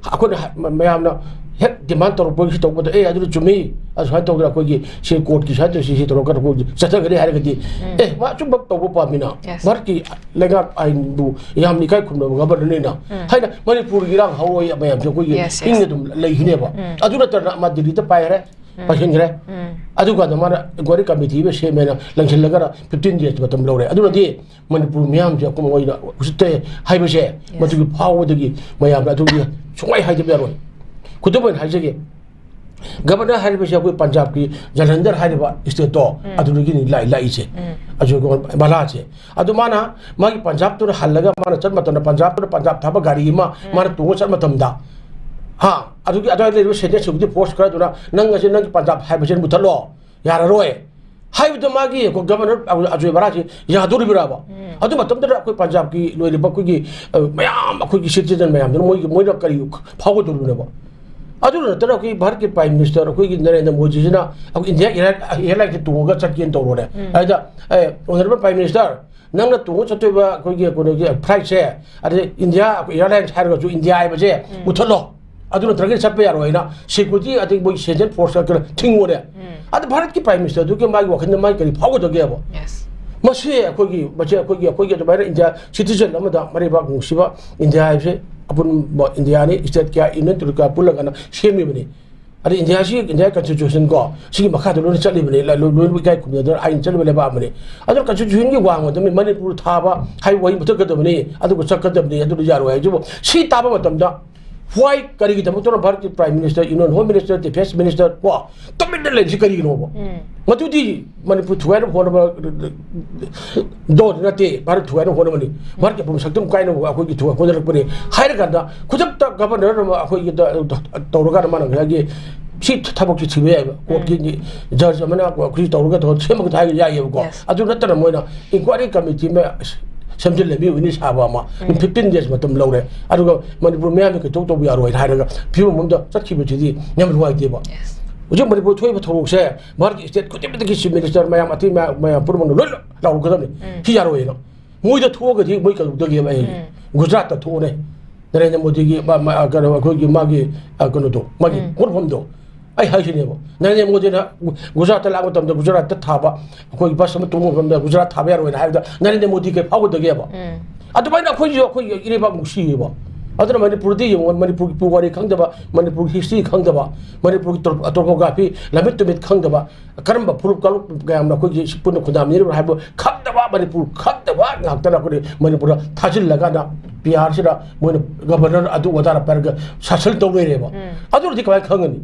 ꯑꯩꯈꯣꯏꯅ ꯍ-, ꯃ-, ꯃꯌꯥꯝꯅ ꯍꯦꯛ ꯗꯤꯃꯥꯟ ꯇꯧꯔꯛꯄꯒꯤ ꯇꯧꯕꯗ, "ꯑꯦ, ꯑꯗꯨꯗꯤ ꯆꯨꯝꯃꯤ, ꯑꯁꯨꯃꯥꯏꯅ ꯇꯧꯗꯅ ꯑꯩꯈꯣꯏꯒꯤ ꯁꯤ ꯀꯣꯔꯠꯀꯤ ꯁꯨꯃꯥꯏꯅ ꯇꯧꯔꯤ, ꯁꯤ, ꯁꯤ ꯇꯧꯔꯒ ꯑꯩꯈꯣꯏꯒꯤ ꯆꯠꯊꯒꯅꯤ" ꯍꯥꯏꯔꯒꯗꯤ, ꯎꯝ꯫ "ꯑꯦ, ꯃꯥ ꯑꯆꯨꯝꯕ ꯇꯧꯕ ꯄꯥꯝꯃꯤꯅ, yes, ꯚꯥꯔꯠꯀꯤ ꯂꯩꯉꯥꯛ ꯑꯥꯏꯟꯕꯨ ꯌꯥꯝꯅ ꯏꯀꯥꯏ ꯈꯨꯝꯅꯕ ꯒꯕꯔꯅꯔꯅꯤꯅ" ꯎꯝ꯫ ꯍꯥꯏꯅ ꯃꯅꯤꯄꯨꯔꯒꯤ ꯏꯔꯥꯡ ꯍꯧꯔꯣꯏ ꯃꯌꯥꯝꯁꯦ ꯑꯩꯈꯣꯏꯒꯤ, yes, yes, ꯏꯪꯅ ꯑꯗꯨꯝ ꯂꯩꯈꯤꯅꯦꯕ꯫ ꯎꯝ꯫ ꯑꯗꯨ ꯅꯠꯇꯅ ꯃꯥ ꯗꯤꯜꯂꯤꯗ ꯄꯥꯏꯈ꯭ꯔꯦ, ꯎꯝ꯫ ꯄꯥꯏꯁꯤꯟꯈ꯭ꯔꯦ꯫ ꯎꯝ꯫ ꯑꯗꯨꯀꯥꯟꯗ ꯃꯥꯅ ꯏꯟꯀ꯭ꯋꯥꯏꯔꯤ ꯀꯃꯤꯇꯤ ꯑꯃ ꯁꯦꯝꯃꯦꯅ ꯂꯪꯁꯤꯜꯂꯒꯅ fifteen days ꯃꯇꯝ ꯂꯧꯔꯦ꯫ ꯑꯗꯨꯅꯗꯤ ꯃꯅꯤꯄꯨꯔ ꯃꯤꯌꯥꯝꯁꯦ ꯑꯩꯈꯣꯏ ꯃꯣꯏꯅ ꯎꯁꯤꯠꯇꯦ ꯍꯥꯏꯕꯁꯦ, yes, ꯃꯗꯨꯒꯤ ꯐꯥꯎꯕꯗꯒꯤ ꯃꯌꯥꯝꯅ ꯑꯗꯨꯒꯤ ꯁꯨꯡꯍꯥꯏ ꯍꯥꯏꯗꯕ ꯌꯥꯔꯣꯏ꯫ ꯈꯨꯗꯝ ꯑꯣꯏꯅ ꯍꯥꯏꯖꯒꯦ, ꯒꯕꯔꯅꯔ ꯍꯥꯏꯔꯤꯕꯁꯦ ꯑꯩꯈꯣꯏ ꯄꯟꯖꯥꯕꯀꯤ ꯖꯂꯟꯙꯔ ꯍꯥꯏꯔꯤꯕ ꯁ꯭ꯇꯦꯠꯇꯣ, ꯎꯝ꯫ ꯑꯗꯨꯗꯒꯤꯅꯤ ꯂꯥꯛ-, ꯂꯥꯛꯏꯁꯦ꯫ ꯎꯝ꯫ ꯑꯗꯨꯒ ꯃꯂꯥꯁꯦ꯫ ꯑꯗꯨ ꯃꯥꯅ ꯃꯥꯒꯤ ꯄꯟꯖꯥꯕꯇꯨꯅ ꯍꯜꯂꯒ ꯃꯥꯅ ꯆꯠꯄ ꯃꯇꯝꯗ ꯄꯟꯖꯥꯕꯇꯨꯅ ꯄꯟꯖꯥꯕ ꯊꯥꯕ ꯒꯥꯔꯤ ꯑꯃ, ꯎꯝ꯫ ꯃꯥꯅ ꯇꯣꯡꯉ ꯆꯠꯄ ꯃꯇꯝꯗ, ꯍꯥ, ꯑꯗꯨꯒꯤ ꯑꯗꯨꯋꯥꯏꯗ ꯂꯩꯔꯤꯕ central security force ꯈꯔꯗꯨꯅ, "ꯅꯪ ꯑꯁꯤ ꯅꯪꯒꯤ ꯄꯟꯖꯥꯕ ꯍꯥꯏꯕꯁꯦ ꯃꯨꯊꯠꯂꯣ, ꯌꯥꯔꯔꯣꯏ" ꯍꯥꯏꯕꯗ ꯃꯥꯒꯤ ꯒꯕꯔꯅꯔ ꯑꯖꯣꯏ ꯕꯔꯥꯁꯤ ꯌꯥꯗꯣꯔꯤꯕ꯭ꯔꯥꯕ? ꯎꯝ꯫ ꯑꯗꯨ ꯃꯇꯝꯗꯨꯗ ꯑꯩꯈꯣꯏ ꯄꯟꯖꯥꯕꯀꯤ ꯂꯣꯏꯔꯤꯕ ꯑꯩꯈꯣꯏꯒꯤ, ꯑ, ꯃꯌꯥꯝ ꯑꯩꯈꯣꯏꯒꯤ citizen ꯃꯌꯥꯝꯗꯨꯅ ꯃꯣꯏꯒꯤ, ꯃꯣꯏꯅ ꯀꯔꯤ ꯐꯥꯎꯒꯗꯧꯔꯤꯕꯅꯣꯕ? ꯑꯗꯨ ꯅꯠꯇꯅ ꯑꯩꯈꯣꯏꯒꯤ ꯚꯥꯔꯠꯀꯤ Prime Minister ꯑꯩꯈꯣꯏꯒꯤ ꯅꯔꯦꯟꯗ꯭ꯔ ꯃꯣꯗꯤꯁꯤꯅ ꯑꯩꯈꯣꯏ ꯏꯟꯗꯤꯌꯥ air-, airlineꯁꯦ ꯇꯣꯡꯉꯒ ꯆꯠꯀꯦꯅ ꯇꯧꯔꯨꯔꯦ꯫ ꯎꯝ꯫ ꯑꯗ, ꯑꯦ, honourable Prime Minister, ꯅꯪꯅ ꯇꯣꯡꯉ ꯆꯠꯇꯣꯏꯕ ꯑꯩꯈꯣꯏꯒꯤ ꯀꯩꯅꯣꯒꯤ flightꯁꯦ, ꯑꯗꯩ ꯏꯟꯗꯤꯌꯥ airlines ꯍꯥꯏꯔꯒꯁꯨ ꯏꯟꯗꯤꯌꯥ ꯍꯥꯏꯕꯁꯦ ꯎꯝ꯫ ꯃꯨꯊꯠꯂꯣ꯫ ꯑꯗꯨ ꯅꯠꯇ꯭ꯔꯒꯗꯤ ꯆꯠꯄ ꯌꯥꯔꯣꯏ ꯍꯥꯏꯅ security ꯑꯗꯒꯤ ꯃꯣꯏꯒꯤ central force ꯈꯔ ꯊꯤꯡꯉꯨꯔꯦ꯫ ꯎꯝ꯫ ꯑꯗ ꯚꯥꯔꯠꯀꯤ Prime Ministerꯗꯨꯒꯤ ꯃꯥꯒꯤ ꯋꯥꯈꯜꯗ ꯃꯥꯒꯤ ꯀꯔꯤ ꯐꯥꯎꯒꯗꯒꯦꯕ? Yes. ꯃꯁꯤ ꯑꯩꯈꯣꯏꯒꯤ, ꯃꯁꯤ ꯑꯩꯈꯣꯏꯒꯤ, ꯑꯩꯈꯣꯏꯒꯤ ꯑꯗꯨꯃꯥꯏꯅ ꯏꯟꯗꯤꯌꯥ citizen ꯑꯃꯗ ꯃꯔꯩꯕꯥꯛ ꯅꯨꯡꯁꯤꯕ ꯏꯟꯗꯤꯌꯥ ꯍꯥꯏꯕꯁꯦ ꯑꯄꯨꯟꯕ ꯏꯟꯗꯤꯌꯥꯅꯤ, state ꯀꯌꯥ, union territory ꯀꯌꯥ ꯄꯨꯜꯂꯒꯅ ꯁꯦꯝꯃꯤꯕꯅꯤ꯫ ꯑꯗꯩ ꯏꯟꯗꯤꯌꯥꯁꯤ, ꯏꯟꯗꯤꯌꯥ ꯀꯟꯁꯇꯤꯇ꯭ꯌꯨꯁꯟ ꯀꯣ, ꯁꯤꯒꯤ ꯃꯈꯥꯗ ꯂꯣꯏꯅ ꯆꯠꯂꯤꯕꯅꯤ, ꯂ-, ꯂꯣꯏ-, ꯂꯣꯏꯅꯃꯛ ꯏꯀꯥꯏ ꯈꯨꯝꯅꯗꯅ ꯑꯥꯏꯟ ꯆꯠꯂꯤꯕ ꯂꯩꯕꯥꯛ ꯑꯃꯅꯤ꯫ ꯑꯗꯨꯅ ꯀꯟꯁꯇꯤꯇ꯭ꯌꯨꯁꯟꯒꯤ ꯋꯥꯡꯃꯗ ꯃꯅꯤꯄꯨꯔ ꯊꯥꯕ ꯍꯥꯏꯕ ꯋꯥꯍꯩ ꯃꯨꯊꯠꯀꯗꯕꯅꯤ, ꯑꯗꯨꯒ ꯆꯠꯀꯗꯕꯅꯤ, ꯑꯗꯨꯗ ꯌꯥꯔꯣꯏ ꯍꯥꯏꯁꯤꯕꯨ ꯁꯤ ꯇꯥꯕ ꯃꯇꯝꯗ why, ꯀꯔꯤꯒꯤꯗꯃꯛꯇꯅꯣ ꯚꯥꯔꯠꯀꯤ Prime Minister, Union Home Minister, Defense Minister ꯀꯣ ꯇꯨꯃꯤꯟꯅ ꯂꯩꯔꯤꯁꯤ ꯀꯔꯤꯒꯤꯅꯣꯕ? ꯎꯝ꯫ ꯃꯗꯨꯗꯤ ꯃꯅꯤꯄꯨꯔ ꯊꯨꯒꯥꯏꯅꯕ ꯍꯣꯠꯅꯕ ꯗꯣ ꯅꯠꯇꯦ, ꯚꯥꯔꯠ ꯊꯨꯒꯥꯏꯅꯕ ꯍꯣꯠꯅꯕꯅꯤ, ꯚꯥꯔꯠꯀꯤ ꯑꯄꯨꯟꯕ ꯁꯛꯇꯝ ꯀꯥꯏꯅꯕ ꯑꯩꯈꯣꯏꯒꯤ ꯊꯨꯒꯥꯏ ꯍꯣꯠꯅꯔꯛꯄꯅꯤ ꯍꯥꯏꯔꯀꯥꯟꯗ, ꯈꯨꯗꯛꯇ ꯒꯚꯔꯅꯔ ꯑꯃ ꯑꯩꯈꯣꯏꯒꯤ ꯇꯧꯔꯀꯥꯟꯗ ꯃꯥꯅ ꯉꯁꯥꯏꯒꯤ ꯁꯤ ꯊꯕꯛꯁꯤ ꯊꯤꯕ ꯌꯥꯏꯕ, ꯀꯣꯔꯠꯀꯤ ꯖꯖ ꯑꯃꯅ ꯑꯩꯈꯣꯏ ꯇꯧꯔꯒ ꯇꯧꯔꯒ ꯁꯦꯝꯃꯒ ꯍꯥꯏꯕ ꯌꯥꯏꯌꯦꯕꯀꯣ꯫ Yes. ꯑꯗꯨ ꯅꯠꯇꯅ ꯃꯣꯏꯅ ꯏꯟꯀ꯭ꯋꯥꯏꯔꯤ ꯀꯃꯤꯇꯤ ꯑꯃ ꯁꯦꯝꯖꯤꯜꯂꯦ, ꯃꯤ ꯑꯣꯏꯅꯤ ꯁꯥꯕ ꯑꯃ, ꯎꯝ꯫ Fifteen days ꯃꯇꯝ ꯂꯧꯔꯦ, ꯑꯗꯨꯒ ꯃꯅꯤꯄꯨꯔ ꯃꯤꯌꯥꯝꯅ ꯀꯩꯗꯧ ꯇꯧꯕ ꯌꯥꯔꯣꯏꯅ ꯍꯥꯏꯔꯒ ꯐꯤꯕꯝ ꯑꯃꯗ ꯆꯠꯈꯤꯕꯁꯤꯗꯤ ꯌꯥꯝ ꯅꯨꯡꯉꯥꯏꯇꯦꯕ꯫ Yes. ꯍꯧꯖꯤꯛ ꯃꯅꯤꯄꯨꯔ ꯊꯣꯛꯏꯕ ꯊꯧꯗꯣꯛꯁꯦ ꯚꯥꯔꯠꯀꯤ state ꯈꯨꯗꯤꯡꯃꯛꯇꯒꯤ chief minister ꯃꯌꯥꯝ, ꯑꯇꯩ ꯃꯌꯥꯝ, ꯃꯌꯥꯝ ꯄꯨꯝꯅꯃꯛꯅ ꯂꯣꯏꯅ ꯂꯥꯎꯔꯛꯀꯗꯕꯅꯤ꯫ ꯎꯝ꯫ ꯁꯤ ꯌꯥꯔꯣꯏꯅ꯫ ꯃꯣꯏꯗ ꯊꯣꯛꯑꯒꯗꯤ ꯃꯣꯏ ꯀꯩꯗꯧꯗꯒꯦꯕ ꯑꯩ? ꯎꯝ꯫ ꯒꯨꯖꯔꯥꯠꯇ ꯊꯣꯛꯑꯅꯦ꯫ ꯅꯔꯦꯟꯗ꯭ꯔ ꯃꯣꯗꯤꯒꯤ ꯃꯥ-, ꯃꯥ-, ꯀꯩꯅꯣ, ꯑꯩꯈꯣꯏꯒꯤ ꯃꯥꯒꯤ, ꯑ, ꯀꯩꯅꯣꯗꯣ, ꯃꯥꯒꯤ ꯎꯝ꯫ ꯀꯣꯟꯐꯝꯗꯣ꯫ ꯑꯩ ꯍꯥꯏꯁꯤꯅꯦꯕ꯫ ꯅꯔꯦꯟꯗ꯭ꯔ ꯃꯣꯗꯤꯅ ꯒꯨ-, ꯒꯨꯖꯔꯥꯠꯇ ꯂꯥꯛꯄ ꯃꯇꯝꯗ, ꯒꯨꯖꯔꯥꯠꯇ ꯊꯥꯕ, ꯑꯩꯈꯣꯏꯒꯤ ꯕꯁ ꯑꯃ ꯇꯣꯡꯕ ꯃꯇꯝꯗ ꯒꯨꯖꯔꯥꯠ ꯊꯥꯕ ꯌꯥꯔꯣꯏꯅ ꯍꯥꯏꯕꯗ ꯅꯔꯦꯟꯗ꯭ꯔ ꯃꯣꯗꯤ ꯀꯩ ꯐꯥꯎꯒꯗꯒꯦꯕ? ꯎꯝ꯫ ꯑꯗꯨꯃꯥꯏꯅ ꯑꯩꯈꯣꯏꯁꯨ ꯑꯩꯈꯣꯏꯒꯤ ꯏꯔꯩꯕꯥꯛ ꯅꯨꯡꯁꯤꯌꯦꯕ꯫ ꯑꯗꯨꯅ ꯃꯅꯤꯄꯨꯔꯗꯤ ꯌꯦꯡꯉꯣ, ꯃꯅꯤꯄꯨꯔꯒꯤ ꯄꯨꯋꯥꯔꯤ ꯈꯪꯗꯕ, ꯃꯅꯤꯄꯨꯔꯒꯤ history ꯈꯪꯗꯕ, ꯃꯅꯤꯄꯨꯔꯒꯤ ꯇꯣ-, topography, ꯂꯝꯃꯤꯠ ꯇꯨꯃꯤꯠ ꯈꯪꯗꯕ, ꯀꯔꯝꯕ ꯐꯨꯔꯨꯞ ꯀꯥꯡꯂꯨꯞ ꯀꯌꯥꯝꯅ ꯑꯩꯈꯣꯏꯒꯤ ꯄꯨꯟꯅ ꯈꯨꯟꯗꯥꯃꯤꯟꯅꯔꯤꯕ꯭ꯔꯥ ꯍꯥꯏꯕ ꯈꯪꯗꯕ, ꯃꯅꯤꯄꯨꯔ ꯈꯪꯗꯕ ꯉꯥꯛꯇꯅ ꯑꯩꯈꯣꯏꯅ ꯃꯅꯤꯄꯨꯔꯗ ꯊꯥꯖꯤꯜꯂꯒꯅ ꯄꯤꯌꯥꯔꯁꯤꯗ ꯃꯣꯏꯅ ꯒꯚꯔꯅꯔ ꯑꯗꯨ ꯑꯗꯥꯅ ꯄꯥꯏꯔꯒ ꯁꯥꯁꯟ ꯇꯧ ꯂꯩꯔꯦꯕ꯫ ꯎꯝ꯫ ꯑꯗꯨꯅꯗꯤ ꯀꯃꯥꯏꯅ ꯈꯪꯒꯅꯤ?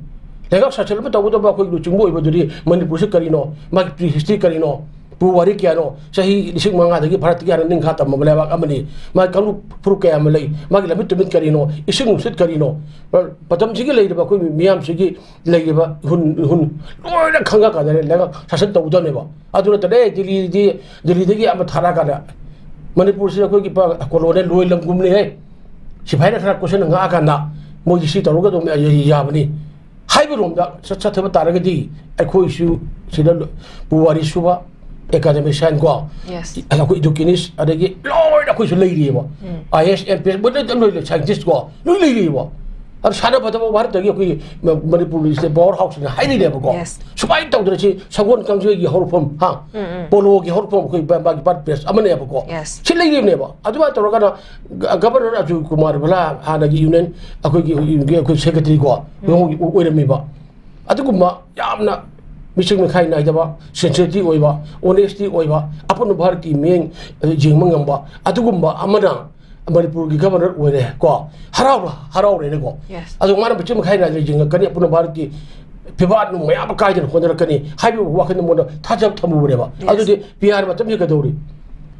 ꯂꯩꯉꯥꯛ ꯁꯥꯁꯟ ꯑꯃ ꯇꯧꯒꯗꯕ ꯑꯩꯈꯣꯏ ꯂꯨꯆꯤꯡꯕ ꯑꯣꯏꯕꯗꯨꯗꯤ ꯃꯅꯤꯄꯨꯔꯁꯤ ꯀꯔꯤꯅꯣ, ꯃꯥꯒꯤ pre history ꯀꯔꯤꯅꯣ, ꯄꯨꯋꯥꯔꯤ ꯀꯌꯥꯅꯣ, ꯆꯍꯤ ꯂꯤꯁꯤꯡ ꯃꯉꯥꯗꯒꯤ ꯚꯥꯔꯠꯇꯒꯤ ꯍꯥꯟꯅ ꯅꯤꯡꯈꯥ ꯇꯝꯃꯕ ꯂꯩꯕꯥꯛ ꯑꯃꯅꯤ, ꯃꯥꯒꯤ ꯀꯥꯡꯂꯨꯞ ꯐꯨꯔꯨꯞ ꯀꯌꯥ ꯑꯃ ꯂꯩ, ꯃꯥꯒꯤ ꯂꯝꯃꯤꯠ ꯇꯨꯃꯤꯠ ꯀꯔꯤꯅꯣ, ꯏꯁꯤꯡ ꯅꯨꯡꯁꯤꯠ ꯀꯔꯤꯅꯣ, ꯃꯇꯝꯁꯤꯒꯤ ꯂꯩꯔꯤꯕ ꯑꯩꯈꯣꯏ ꯃꯤꯌꯥꯝꯁꯤꯒꯤ ꯂꯩꯔꯤꯕ ꯏꯍꯨꯟ, ꯏꯍꯨꯟ ꯂꯣꯏꯅ ꯈꯪꯉꯀꯥꯟꯗꯅꯦ ꯂꯩꯉꯥꯛ ꯁꯥꯁꯟ ꯇꯧꯒꯗꯕꯅꯦꯕ꯫ ꯑꯗꯨ ꯅꯠꯇꯅ, "ꯑꯦ, ꯗꯤꯜꯂꯤꯗꯤ, ꯗꯤꯜꯂꯤꯗꯒꯤ ꯑꯃ ꯊꯥꯔꯛꯑꯀꯥꯟꯗ ꯃꯅꯤꯄꯨꯔꯁꯤ ꯑꯩꯈꯣꯏꯒꯤ ꯄ-, colonial ꯂꯣꯏ ꯂꯝꯒꯨꯝꯅꯤꯍꯦ, ꯁꯤꯐꯥꯏꯅ ꯈꯔ ꯀꯣꯏꯁꯟꯅ ꯉꯥꯛꯑꯀꯥꯟꯗ ꯃꯣꯏꯗꯤ ꯁꯤ ꯇꯧꯔꯒ ꯑꯗꯨꯝ ꯌꯥꯕꯅꯤ" ꯍꯥꯏꯕꯔꯣꯝꯗ ꯆꯠ-, ꯆꯠꯊꯕ ꯇꯥꯔꯒꯗꯤ ꯑꯩꯈꯣꯏꯁꯨ ꯁꯤꯗ ꯂ-, ꯄꯨꯋꯥꯔꯤ ꯁꯨꯕ, academician ꯀꯣ, Yes. ꯑꯩꯈꯣꯏ educanist, ꯑꯗꯒꯤ ꯂꯣꯏꯅ ꯑꯩꯈꯣꯏꯁꯨ ꯂꯩꯔꯤꯑꯕ꯫ ꯎꯝ꯫ IAS, MPS, ꯃꯣꯏ ꯂꯣꯏ, ꯂꯣꯏ, ꯂꯣꯏ, scientist ꯀꯣ, ꯂꯣꯏ ꯂꯩꯔꯤꯑꯕ꯫ ꯑꯗꯨ ꯁꯥꯟꯅꯕꯗꯕꯨ ꯚꯥꯔꯠꯇꯒꯤ ꯑꯩꯈꯣꯏꯒꯤ ꯃ-, ꯃꯅꯤꯄꯨꯔꯒꯤ ꯁꯤꯗ ꯄꯋꯥꯔ ꯍꯥꯎꯁꯅ ꯍꯥꯏꯔꯤꯅꯦꯕꯀꯣ꯫ Yes. ꯁꯨꯃꯥꯏꯅ ꯇꯧꯗꯅ ꯁꯤ ꯁꯒꯣꯜ ꯀꯥꯡꯖꯩꯒꯤ ꯍꯧꯔꯛꯐꯝ, ꯍꯥ, ꯄꯣꯂꯣꯒꯤ ꯍꯧꯔꯛꯐꯝ ꯑꯩꯈꯣꯏ ꯕ-, ꯃꯥꯒꯤ ꯕꯥꯔꯠ ꯄ꯭ꯂꯦꯁ ꯑꯃꯅꯦꯕꯀꯣ꯫ Yes. ꯁꯤ ꯂꯩꯔꯤꯕꯅꯦꯕ꯫ ꯑꯗꯨꯃꯥꯏꯅ ꯇꯧꯔꯒꯅ ꯒ-, ꯒꯕꯔꯅꯔ ꯑꯖꯨ ꯀꯨꯃꯥꯔ ꯚꯂꯥ, ꯍꯥꯟꯅꯒꯤ ꯌꯨꯅꯤꯌꯟ ꯑꯩꯈꯣꯏꯒꯤ, ꯑꯩꯈꯣꯏ ꯁꯦꯀ꯭ꯔꯦꯇꯔꯤꯀꯣ, ꯑꯣꯏꯔꯝꯃꯤꯕ꯫ ꯑꯗꯨꯒꯨꯝꯕ ꯌꯥꯝꯅ ꯃꯤꯆꯪ ꯃꯤꯈꯥꯏ ꯅꯥꯏꯗꯕ, ꯁꯤꯟꯁꯤꯌꯔꯤꯇꯤ ꯑꯣꯏꯕ, ꯑꯣꯅꯦꯁꯇꯤ ꯑꯣꯏꯕ, ꯑꯄꯨꯟꯕ ꯚꯥꯔꯠꯀꯤ ꯃꯤꯠꯌꯦꯡ, ꯑ, ꯌꯦꯡꯕ ꯉꯝꯕ ꯑꯗꯨꯒꯨꯝꯕ ꯑꯃꯅ ꯃꯅꯤꯄꯨꯔꯒꯤ ꯒꯕꯔꯅꯔ ꯑꯣꯏꯔꯦ ꯀꯣ, ꯍꯔꯥꯎꯕ, ꯍꯔꯥꯎꯔꯦꯅꯦꯀꯣ꯫ Yes. ꯑꯗꯣ ꯃꯥꯅ ꯃꯤꯆꯪ ꯃꯤꯈꯥꯏ ꯅꯥꯏꯗꯅ ꯌꯦꯡꯉꯛꯀꯅꯤ, ꯑꯄꯨꯟꯕ ꯚꯥꯔꯠꯀꯤ ꯐꯤꯕꯥꯠ ꯅꯨꯡ ꯃꯌꯥꯝ ꯑꯃ ꯀꯥꯏꯗꯅ ꯍꯣꯠꯅꯔꯛꯀꯅꯤ ꯍꯥꯏꯕꯒꯤ ꯋꯥꯈꯜꯗ ꯃꯉꯣꯟꯗ ꯊꯥꯖꯕ ꯊꯝꯃꯨꯕꯅꯦꯕ꯫ Yes. ꯑꯗꯨꯗꯤ ꯄꯤ ꯑꯥꯔ ꯃꯇꯝꯁꯤ ꯀꯩꯗꯧꯔꯤ?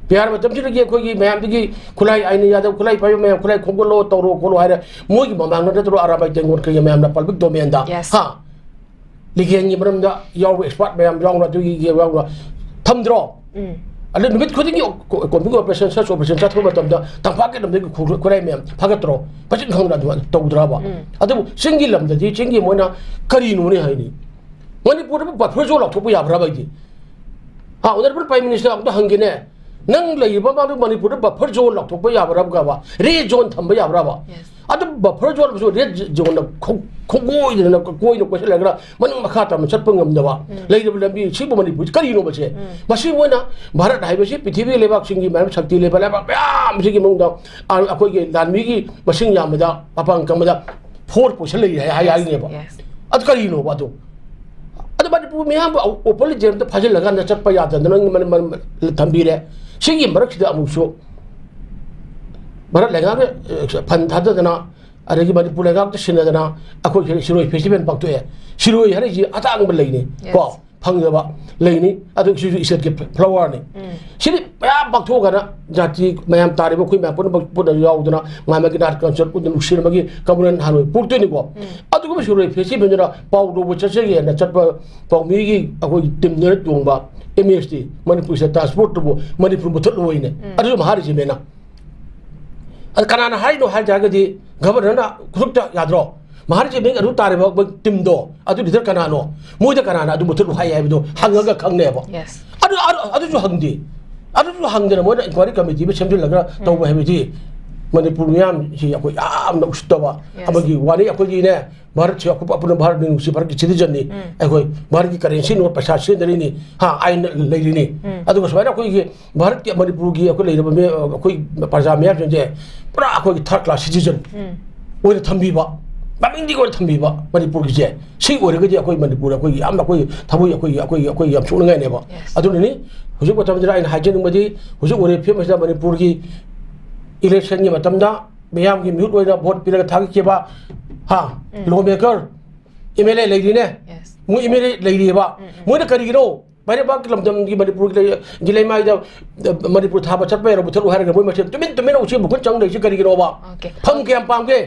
ꯄꯤ ꯑꯥꯔ ꯃꯇꯝꯁꯤꯗꯒꯤ ꯑꯩꯈꯣꯏꯒꯤ ꯃꯌꯥꯝꯗꯒꯤ ꯈꯨꯠꯂꯥꯏ ꯑꯥꯏꯅ ꯌꯥꯗꯕ ꯈꯨꯠꯂꯥꯏ ꯄꯥꯏꯕ ꯃꯌꯥꯝ ꯈꯨꯠꯂꯥꯏ ꯈꯣꯝꯒꯠꯂꯣ, ꯇꯧꯔꯣ ꯈꯣꯠꯂꯣ ꯍꯥꯏꯔꯦ꯫ ꯃꯣꯏꯒꯤ ꯃꯃꯥꯡꯗ ꯅꯠꯇ꯭ꯔꯣ ꯑꯔꯥꯕꯥꯏ ꯇꯦꯡꯒꯣꯜ ꯀꯩ ꯃꯌꯥꯝꯅ ꯄꯕ꯭ꯂꯤꯛ ꯗꯣꯃꯦꯟꯗ, Yes. ꯍꯥ, ꯂꯤꯒꯦꯟꯒꯤ ꯃꯔꯝꯗ ꯌꯥꯎꯕ ꯑꯦꯛꯁꯄꯥꯔꯠ ꯃꯌꯥꯝ ꯌꯥꯎꯅ, ꯑꯗꯨꯒꯤ ꯌꯥꯎꯅ ꯊꯝꯗ꯭ꯔꯣ? ꯑꯗ ꯅꯨꯃꯤꯠ ꯈꯨꯗꯤꯡꯒꯤ ꯀꯣ-, ꯀꯣꯝꯕꯤꯡ ꯑꯣꯄꯔꯦꯁꯟ, ꯁꯔꯆ ꯑꯣꯄꯔꯦꯁꯟ ꯆꯠꯊꯣꯛꯄ ꯃꯇꯝꯗ ꯇꯝꯄꯥꯛꯀꯤ ꯂꯝꯗꯒꯤ ꯈꯨ-, ꯈꯨꯠꯂꯥꯏ ꯃꯌꯥꯝ ꯐꯥꯒꯠꯇ꯭ꯔꯣ? ꯃꯆꯤꯟ ꯈꯪꯗꯅ ꯑꯗꯨꯃꯥꯏꯅ ꯇꯧꯗ꯭ꯔꯕ? ꯑꯗꯨꯕꯨ ꯆꯤꯡꯒꯤ ꯂꯝꯗꯗꯤ, ꯆꯤꯡꯒꯤ ꯃꯣꯏꯅ ꯀꯔꯤꯅꯣꯅꯦ ꯍꯥꯏꯅꯤ? ꯃꯅꯤꯄꯨꯔꯗꯕꯨ ꯕꯐꯔ ꯖꯣꯟ ꯂꯥꯎꯊꯣꯛꯄ ꯌꯥꯕ꯭ꯔꯕ ꯑꯩꯗꯤ? ꯍꯥ, ꯑꯣꯅꯔꯦꯕꯜ ꯄ꯭ꯔꯥꯏꯝ ꯃꯤꯅꯤꯁꯇꯔ, ꯑꯝꯇ ꯍꯪꯒꯦꯅꯦ, ꯅꯪ ꯂꯩꯔꯤꯕ ꯃꯥꯗꯨ ꯃꯅꯤꯄꯨꯔꯗ ꯕꯐꯔ ꯖꯣꯟ ꯂꯥꯎꯊꯣꯛꯄ ꯌꯥꯕ꯭ꯔꯕ? ꯔꯦꯗ ꯖꯣꯟ ꯊꯝꯕ ꯌꯥꯕ꯭ꯔꯕ? Yes. ꯑꯗꯨ ꯕꯐꯔ ꯖꯣꯟ ꯑꯃꯁꯨ ꯔꯦꯗ ꯖꯣꯟꯗ ꯈꯣꯡ-, ꯈꯣꯡꯒꯣꯏꯗꯅ ꯀꯣꯏꯅ ꯀꯣꯏꯁꯤꯜꯂꯒ ꯃꯅꯨꯡ ꯃꯈꯥ ꯇꯝꯅ ꯆꯠꯄ ꯉꯝꯗꯕ, ꯂꯩꯔꯤꯕ ꯂꯝꯕꯤ ꯁꯤꯕꯨ ꯃꯅꯤꯄꯨꯔꯁꯤ ꯀꯔꯤꯅꯣ ꯃꯁꯦ? ꯃꯁꯤ ꯃꯣꯏꯅ ꯚꯥꯔꯠ ꯍꯥꯏꯕꯁꯤ ꯄ꯭ꯔꯤꯊꯤꯕꯤꯒꯤ ꯂꯩꯕꯥꯛꯁꯤꯡꯒꯤ ꯃꯌꯥꯝ ꯁꯛꯇꯤ ꯂꯩꯕ ꯂꯩꯕꯥꯛ ꯃꯌꯥꯝꯁꯤꯒꯤ ꯃꯅꯨꯡꯗ ꯑ-, ꯑꯩꯈꯣꯏꯒꯤ ꯂꯥꯟꯃꯤꯒꯤ ꯃꯁꯤꯡ ꯌꯥꯝꯕꯗ, ꯃꯄꯥꯡ ꯀꯟꯕꯗ ꯐꯣꯔ ꯄꯣꯖꯤꯁꯟ ꯂꯩꯔꯤ ꯍꯥꯏ, ꯍꯥꯏ-, ꯍꯥꯏꯔꯤꯅꯦꯕ꯫ Yes. ꯑꯗꯨ ꯀꯔꯤꯅꯣꯕ ꯑꯗꯨ? ꯑꯗꯨ ꯃꯅꯤꯄꯨꯔ ꯃꯤꯌꯥꯝꯕꯨ ꯑꯣꯄꯟꯂꯤ ꯖꯦꯜꯗ ꯐꯥꯖꯤꯜꯂꯀꯥꯟꯗ ꯆꯠꯄ ꯌꯥꯗꯗꯅ ꯃꯅ-, ꯃꯅ-, ꯊꯝꯕꯤꯔꯦ꯫ ꯁꯤꯒꯤ ꯃꯔꯛꯁꯤꯗ ꯑꯃꯨꯛꯁꯨ ꯚꯥꯔꯠ ꯂꯩꯉꯥꯛꯅ, ꯑ, ꯐꯟ ꯊꯥꯗꯗꯅ, ꯑꯗꯒꯤ ꯃꯅꯤꯄꯨꯔ ꯂꯩꯉꯥꯛꯇ ꯁꯤꯟꯅꯗꯅ ꯑꯩꯈꯣꯏ ꯁꯤꯔꯣꯏ ꯐꯦꯁꯇꯤꯚꯦꯜ ꯄꯥꯡꯊꯣꯛꯑꯦ꯫ ꯁꯤꯔꯣꯏ ꯍꯥꯏꯔꯤꯁꯤ ꯑꯇꯥꯡꯕ ꯂꯩꯅꯤ, Yes. ꯀꯣ, ꯐꯪꯗꯕ ꯂꯩꯅꯤ꯫ ꯑꯗꯨ ꯁꯤꯁꯨ ꯏꯁꯇꯦꯠꯀꯤ ꯐ꯭ꯂꯥꯋꯔꯅꯤ꯫ ꯁꯤꯗꯤ ꯃꯌꯥꯝ ꯄꯥꯡꯊꯣꯛꯑꯒꯅ ꯖꯥꯇꯤ ꯃꯌꯥꯝ ꯇꯥꯔꯤꯕ ꯑꯩꯈꯣꯏ ꯃꯌꯥꯝ ꯄꯨꯝꯅꯃꯛ ꯄꯨꯟꯅ ꯌꯥꯎꯗꯅ ꯃꯥ ꯃꯥꯒꯤ ꯅꯥꯠ ꯀꯜꯆꯔ ꯎꯠꯇꯨꯅ ꯅꯨꯡꯁꯤꯅꯕꯒꯤ ꯀꯃꯨꯅꯦꯜ ꯍꯥꯟꯅ ꯄꯣꯛꯇꯣꯏꯅꯤꯀꯣ꯫ ꯑꯗꯨꯒꯨꯝꯕ ꯁꯤꯔꯣꯏ ꯐꯦꯁꯇꯤꯚꯦꯜꯗꯨꯅ ꯄꯥꯎ ꯂꯧꯕ ꯆꯠꯆꯒꯦꯅ ꯆꯠꯄ ꯄꯥꯎꯃꯤꯒꯤ ꯑꯩꯈꯣꯏꯒꯤ ꯇꯤꯝꯗꯨꯅ ꯇꯣꯡꯕ ꯑꯦꯝ ꯑꯦꯁ ꯇꯤ, ꯃꯅꯤꯄꯨꯔ ꯁ꯭ꯇꯦꯠ ꯇ꯭ꯔꯥꯟꯁꯄꯣꯔꯠꯇꯨꯕꯨ ꯃꯅꯤꯄꯨꯔ ꯃꯨꯊꯠꯂꯣꯏꯅꯦ꯫ ꯑꯗꯨꯁꯨ ꯃꯍꯥꯔꯤꯖꯃꯦꯅ꯫ ꯑꯗ ꯀꯅꯥꯅ ꯍꯥꯏꯔꯤꯅꯣ ꯍꯥꯏ ꯇꯥꯔꯒꯗꯤ ꯒꯚꯔꯅꯔꯅ ꯈꯨꯗꯛꯇ ꯌꯥꯗ꯭ꯔꯣ? ꯃꯍꯥꯔꯤꯖꯃꯦꯒꯤ ꯑꯗꯨ ꯇꯥꯔꯤꯕ ꯃꯣꯏ ꯇꯤꯝꯗꯣ, ꯑꯗꯨ ꯂꯤꯗꯔ ꯀꯅꯥꯅꯣ? ꯃꯣꯏꯗ ꯀꯅꯥꯅ ꯑꯗꯨ ꯃꯨꯊꯠꯂꯨ ꯍꯥꯏ ꯍꯥꯏꯕꯗꯣ ꯍꯪꯉꯒ ꯈꯪꯅꯦꯕ꯫ Yes. ꯑꯗꯨ, ꯑꯗꯨ, ꯑꯗꯨꯁꯨ ꯍꯪꯗꯦ꯫ ꯑꯗꯨꯁꯨ ꯍꯪꯗꯅ ꯃꯣꯏꯅ ꯏꯟꯀ꯭ꯋꯥꯏꯔꯤ ꯀꯃꯤꯇꯤ ꯑꯃ ꯁꯦꯝꯖꯤꯜꯂꯒ ꯇꯧꯕ ꯍꯥꯏꯕꯗꯤ ꯃꯅꯤꯄꯨꯔ ꯃꯤꯌꯥꯝꯁꯤ ꯑꯩꯈꯣꯏ ꯌꯥꯝꯅ ꯎꯁꯤꯠꯇꯕ Yes. ꯑꯃꯒꯤ ꯋꯥꯅꯤ꯫ ꯑꯩꯈꯣꯏꯒꯤꯅꯦ, ꯚꯥꯔꯠꯁꯤ ꯑꯩꯈꯣꯏ ꯑꯄꯨꯟꯕ ꯚꯥꯔꯠ ꯃꯤꯅꯨꯡꯁꯤ, ꯚꯥꯔꯠꯀꯤ ꯁꯤꯇꯤꯖꯟꯅꯤ꯫ ꯑꯩꯈꯣꯏ ꯚꯥꯔꯠꯀꯤ ꯀꯔꯦꯟꯁꯤ ꯅꯣꯠ ꯄꯩꯁꯥ ꯁꯤꯖꯤꯟꯅꯔꯤꯅꯤ, ꯍꯥ, ꯑꯥꯏꯟ ꯂꯩꯔꯤꯅꯤ꯫ ꯑꯗꯨꯒ ꯁꯨꯃꯥꯏꯅ ꯑꯩꯈꯣꯏꯒꯤ ꯚꯥꯔꯠꯀꯤ, ꯃꯅꯤꯄꯨꯔꯒꯤ ꯑꯩꯈꯣꯏ ꯂꯩꯔꯤꯕ ꯃꯤ-, ꯑꯩꯈꯣꯏ ꯄ꯭ꯔꯖꯥ ꯃꯤꯌꯥꯝꯁꯤꯡꯁꯦ ꯄꯨꯔꯥ ꯑꯩꯈꯣꯏꯒꯤ ꯊꯥꯔꯠ ꯀ꯭ꯂꯥꯁ ꯁꯤꯇꯤꯖꯟ ꯑꯣꯏꯅ ꯊꯝꯕꯤꯕ, ꯃꯃꯤꯡꯗꯤ ꯑꯣꯏꯅ ꯊꯝꯕꯤꯕ ꯃꯅꯤꯄꯨꯔꯒꯤꯁꯦ꯫ ꯁꯤ ꯑꯣꯏꯔꯒꯗꯤ ꯑꯩꯈꯣꯏ ꯃꯅꯤꯄꯨꯔ ꯑꯩꯈꯣꯏꯒꯤ ꯌꯥꯝꯅ ꯑꯩꯈꯣꯏ ꯊꯃꯣꯏ ꯑꯩꯈꯣꯏꯒꯤ, ꯑꯩꯈꯣꯏꯒꯤ, ꯑꯩꯈꯣꯏꯒꯤ ꯌꯥꯝ ꯁꯣꯛꯅꯤꯡꯉꯥꯏꯅꯦꯕ꯫ Yes. ꯑꯗꯨꯅꯅꯤ ꯍꯧꯖꯤꯛ ꯃꯇꯝꯁꯤꯗ ꯑꯩꯅ ꯍꯥꯏꯖꯅꯤꯡꯕꯗꯤ, ꯍꯧꯖꯤꯛ ꯑꯣꯏꯔꯤꯕ ꯐꯤꯕꯝ ꯑꯁꯤꯗ ꯃꯅꯤꯄꯨꯔꯒꯤ ꯏꯂꯦꯛꯁꯟꯒꯤ ꯃꯇꯝꯗ ꯃꯤꯌꯥꯝꯒꯤ ꯃꯤꯍꯨꯠ ꯑꯣꯏꯅ ꯚꯣꯠ ꯄꯤꯔꯒ ꯊꯥꯒꯠꯈꯤꯕ, ꯍꯥ, ꯂꯣ ꯃꯦꯀꯔ, ꯑꯦꯝ ꯑꯦꯜ ꯑꯦ ꯂꯩꯔꯤꯅꯦ꯫ Yes. ꯃꯣꯏ ꯑꯦꯝ ꯑꯦꯜ ꯑꯦ ꯂꯩꯔꯤꯑꯕ꯫ ꯃꯣꯏꯅ ꯀꯔꯤꯒꯤꯅꯣ ꯃꯥꯏꯔꯩꯕꯥꯛꯀꯤ ꯂꯝꯗꯝꯒꯤ ꯃꯅꯤꯄꯨꯔꯒꯤ ꯂꯩ-, ꯒꯤ ꯂꯩꯃꯥꯏꯗ, ꯑ, ꯃꯅꯤꯄꯨꯔ ꯊꯥꯕ ꯆꯠꯄ ꯌꯥꯔꯣꯏ, ꯃꯨꯊꯠꯂꯨ ꯍꯥꯏꯔꯒ ꯃꯣꯏ ꯃꯁꯦꯟ ꯇꯨꯃꯤꯟ ꯇꯨꯃꯤꯟꯅ ꯎꯆꯦꯛ ꯃꯈꯨꯟ ꯆꯪ ꯂꯩꯔꯤꯁꯤ ꯀꯔꯤꯒꯤꯅꯣꯕ? Okay. ꯐꯝ ꯀꯌꯥꯝ ꯄꯥꯝꯒꯦ?